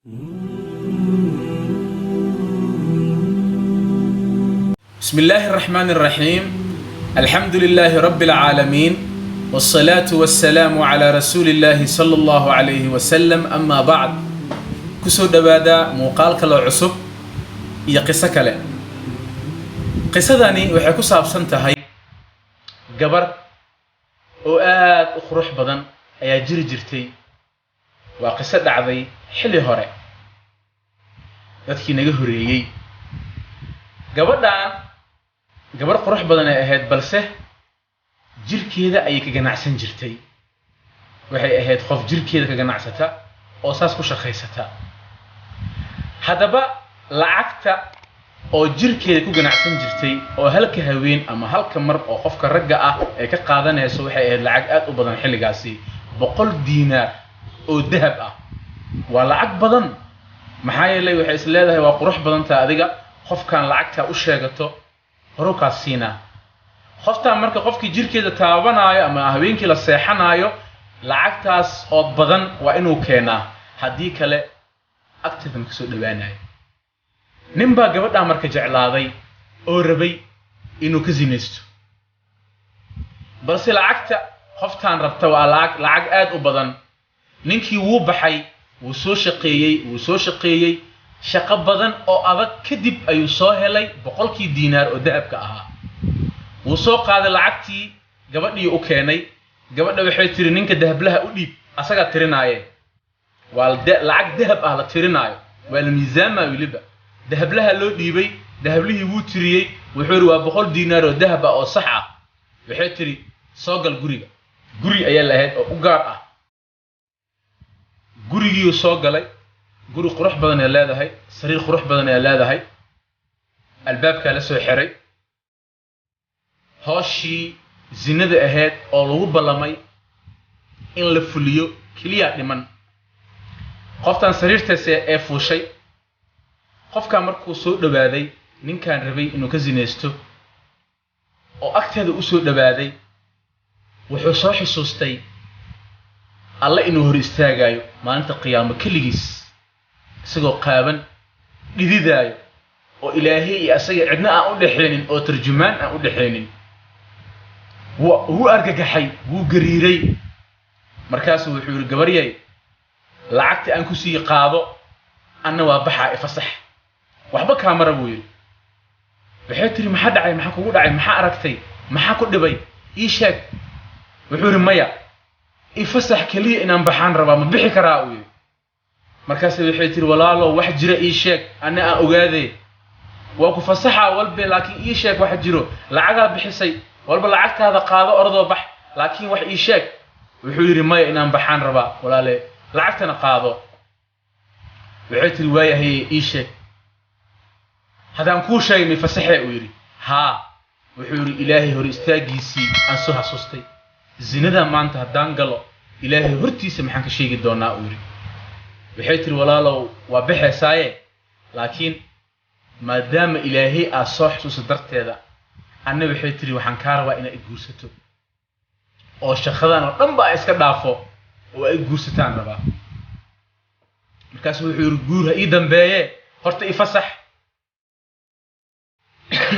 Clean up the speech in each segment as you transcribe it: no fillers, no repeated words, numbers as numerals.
بسم الله الرحمن الرحيم، الحمد لله رب العالمين، والصلاة والسلام على رسول الله صلى الله عليه وسلم، أما بعد. Kusoo dhowaada muuqaal kaloo cusub iyo qiso kale. Qisadani waxay ku saabsan tahay gabar oo aad u qurux badan ayaa jiri jirtay. Waa qiso dhacday xilli hore, dadkii naga horeeyey. Gabadhan gabar qurux badan ay ahayd, balse jirkeeda ayay ka ganacsan jirtay. Waxay ahayd qof jirkeeda ka ganacsata oo saas ku shaqaysata. Haddaba lacagta oo jirkeeda ku ganacsan jirtay oo halka haween ama halka mar oo qofka ragga ah ay ka qaadanayso waxay ahayd lacag aad u badan xilligaasi, 100 diinaar oo dahab ah. Waa lacag badan, maxaa yeelay waxay is leedahay waa qurux badantaa adiga, qofkan lacagtaa u sheegato horukaas siinaa. Qoftaan marka qofkii jirkeeda taabanaayo ama haweenkii la seexanaayo, lacagtaas oo badan waa inuu keenaa, haddii kale agteeda ma kasoo dhawaanayo. Nin baa gabadhaa marka jeclaaday oo rabay inuu ka sinaysto, balse lacagta qoftaan rabta waa lacag aad u badan. Ninkii wuu baxay, wuu soo shaqeeyey, wuu soo shaqeeyey. Shaqo badan oo adag kadib ayuu soo helay 100kii diinaar oo dahabka ahaa. Wuu soo qaaday lacagtii, gabadhii u keenay. Gabadha waxay tiri, "Ninka dahablaha u dhiib, asagaa tirinaaye." Waa lacag dahab ah la tirinaayo, waa la miisaamaa weliba. Dahablaha loo dhiibay, dahablihii wuu tiriyey. Wuxuu yidhi, "Waa 100 diinaar oo dahab ah oo sax ah." Waxay tiri, "Soo gal guriga." Guri ayaa lahayd oo u gaar ah. Gurigiiuu soo galay. Guri qurux badan ee leedahay, sariir qurux badan ee leedahay. Albaabkaa la soo xiray. Hooshii zinada ahayd oo lagu ballamay in la fuliyo keliyaa dhiman. Qoftan sariirtaas ee fuushay. Qofkan markuu soo dhowaaday, ninkaan rabay inuu ka sinaysto oo agteeda u soo dhowaaday, wuxuu soo xusuustay Alle inuu hor istaagaayo maalinta qiyaamo keligiis, isagoo qaaban, dhididaayo, oo Ilaahay iyo asaga cidna aan u dhexaynin oo tarjumaan aan u dhexaynin. Wuu argagaxay, wuu gariiray. Markaasuu wuxuu yidhi, "Gabaryay, lacagta aan ku sii qaado, anna waa baxaa, ifasax, waxba kaamara," buu yidhi. Waxay tiri, "Maxaa dhacay? Maxaa kugu dhacay? Maxaa aragtay? Maxaa ku dhibay? Ii sheeg." Wuxuu yidhi, "Maya, ifasax, keliya inaan baxaan rabaa, ma bixi karaa?" uu yidhi. Markaase waxay tiri, "Walaalow, wax jira ii sheeg, anna aan ogaadee." "Waa ku fasaxaa walbe, laakiin ii sheeg wax jiro. Lacagaa bixisay, walba lacagtaada qaado, ordoo bax, laakiin wax ii sheeg." Wuxuu yidhi, "Maya, inaan baxaan rabaa, walaale, lacagtana qaado." Waxay tiri, "Waayahaye, ii sheeg." "Haddaan kuu sheegay, may fasaxee?" uu yidhi. "Haa." Wuxuu yidhi, "Ilaahay hor istaagiisii aan soo xasuustay. Zinada maanta haddaan galo, Ilaahay hortiisa maxaan ka sheegi doonaa?" uu yidhi. Waxay tiri, "Walaalow, waa baxaysaaye, laakiin maadaama Ilaahay aad soo xusuusa darteeda, anna," waxay tiri, "waxaan kaa rabaa inaad i guursato oo shaqadan oo dhan ba iska dhaafo oo ay guursataan rabaa." Markaasu wuxuu yidhi, "Guur ha ii dambeeye, horta i fasax."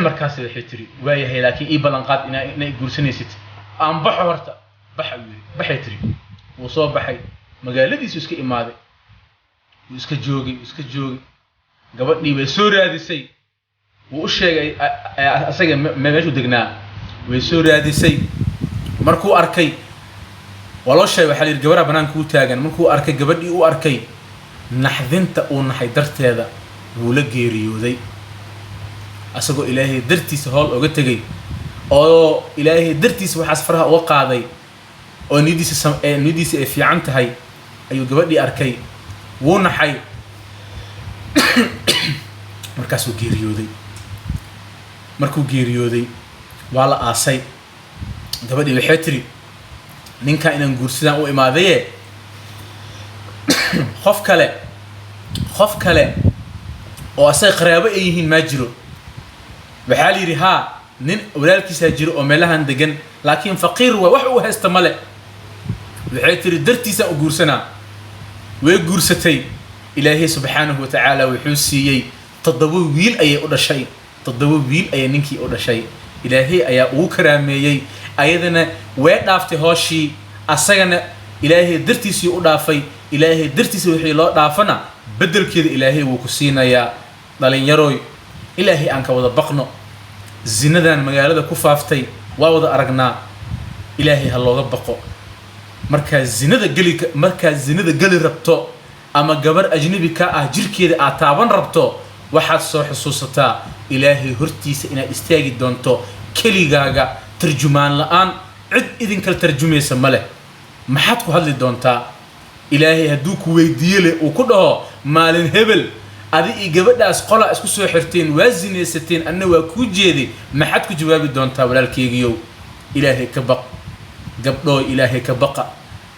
Markaas waxay tiri, "Waayahay, laakiin ii ballanqaad inaa i guursanaysid." "Aan baxo horta." "Baxa," uu yidhi. "Baxay," tiri. Wuu soo baxay, magaaladiisu iska imaaday, wuu iska joogay, wuu iska joogay. Gabadhii bay soo raadisay. Wuu u sheegay asaga meeshuu degnaa. Way soo raadisay. Markuu arkay, waa loo sheegay, waxaa la yidhi gabaraa banaanka u taagan. Markuu arkay gabadhii, u arkay, naxdinta uu naxay darteeda wuu la geeriyooday, asagoo Ilaahay dartiisa howl oga tegay oo Ilaahay dartiisa waxaas faraha uga qaaday oo niyadiisa ay fiican tahay ayuu gabadhii arkay. Wuu naxay, markaasuu geeriyooday. Markuu geeriyooday, waa la aasay. Gabadhii waxay tiri, "Ninkan inaan guursadaan u imaadaye, qof kale oo asaga qaraabo ay yihiin maa jiro?" Waxaa la yidhi, "Haa, nin walaalkiisaa jiro oo meelahan degan, laakiin faqiir waa, wax uu haysta male." Waxay tiri, "Dartiisaan u guursanaa." Way guursatay. Ilaahay subxaanahu wa tacaala wuxuu siiyey 7 wiil ayay u dhashay, 7 wiil ayay ninkii u dhashay. Ilaahay ayaa ugu karaameeyey, ayadana way dhaaftay hooshii, asagana Ilaahay dartiisii u dhaafay. Ilaahay dartiisa wixii loo dhaafana beddelkeeda Ilaahay wuu ku siinayaa. Dhalinyarooy, Ilaahay aan ka wada baqno. Zinadan magaalada ku faaftay waa wada aragnaa. Ilaahay ha looga baqo. Markaa zinada geli, markaa zinada geli rabto ama gabar ajnabi ka ah jirkeeda aad taaban rabto, waxaad soo xusuusataa Ilaahay hortiisa inaad istaagi doonto keligaaga, tarjumaan la-aan, cid idinkala tarjumaysa ma leh. Maxaad ku hadli doontaa Ilaahay hadduu ku weydiiye leh uu ku dhaho, maalin hebel adi iyo gabadhaas qolaa isku soo xirteen, waa zinaysateen, anna waa kuu jeeday, maxaad ku jawaabi doontaa? Walaalkeygiyow, Ilaahay ka baq. Gabdhooy, Ilaahay ka baqa.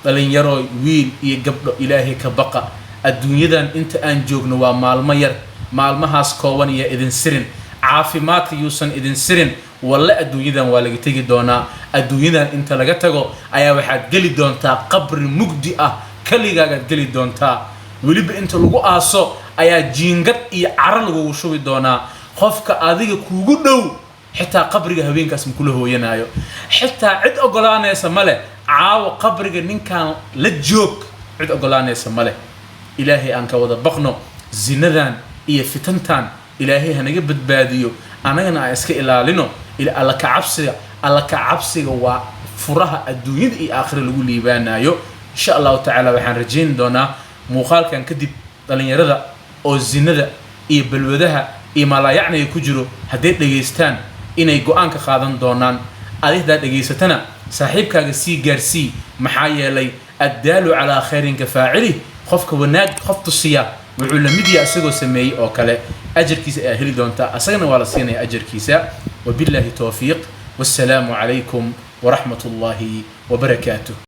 Dhalinyarooy, wiil iyo gabdho, Ilaahay ka baqa. Adduunyadan inta aan joogno waa maalmo yar. Maalmahaas kooban yaa idin sirin, caafimaadka yuusan idin sirin. Walle adduunyadan waa laga tegi doonaa. Adduunyadan inta laga tago ayaa waxaad geli doontaa qabri mugdi ah, keligaagaad geli doontaa. Weliba inta lagu aaso ayaa jiingad iyo caro lagugu shubi doonaa. Qofka adiga kuugu dhow xitaa qabriga habeenkaas ma kula hooyanaayo, xitaa cid ogolaanaysa ma leh. Caawo qabriga ninkan la joog, cid ogolaanaysa ma leh. Ilaahay aan ka wada baqno. Zinadan iyo fitantan Ilaahay hanaga badbaadiyo, annagana aan iska ilaalino. Alla ka cabsiga, alla ka cabsiga waa furaha adduunyada iyo aakhira lagu liibaanayo. Insha Allahu tacaala waxaan rajayn doonaa muuqaalkan kadib dhalinyarada oo zinada iyo balwadaha iyo maalaayacniga ku jiro hadday dhegaystaan inay go-aan ka qaadan doonaan. Adi haddaad dhegaysatana, saaxiibkaaga sii gaarsii, maxaa yeelay addaalu calaa khayrin ka faacilih. Qofka wanaag qof tusiya wuxuu la mid yahay isagoo sameeyey oo kale. Ajarkiisa ayaa heli doontaa, asagana waa la siinaya ajarkiisa. Wabillahi towfiiq, wassalaamu calaykum waraxmat ullaahi wabarakaatuh.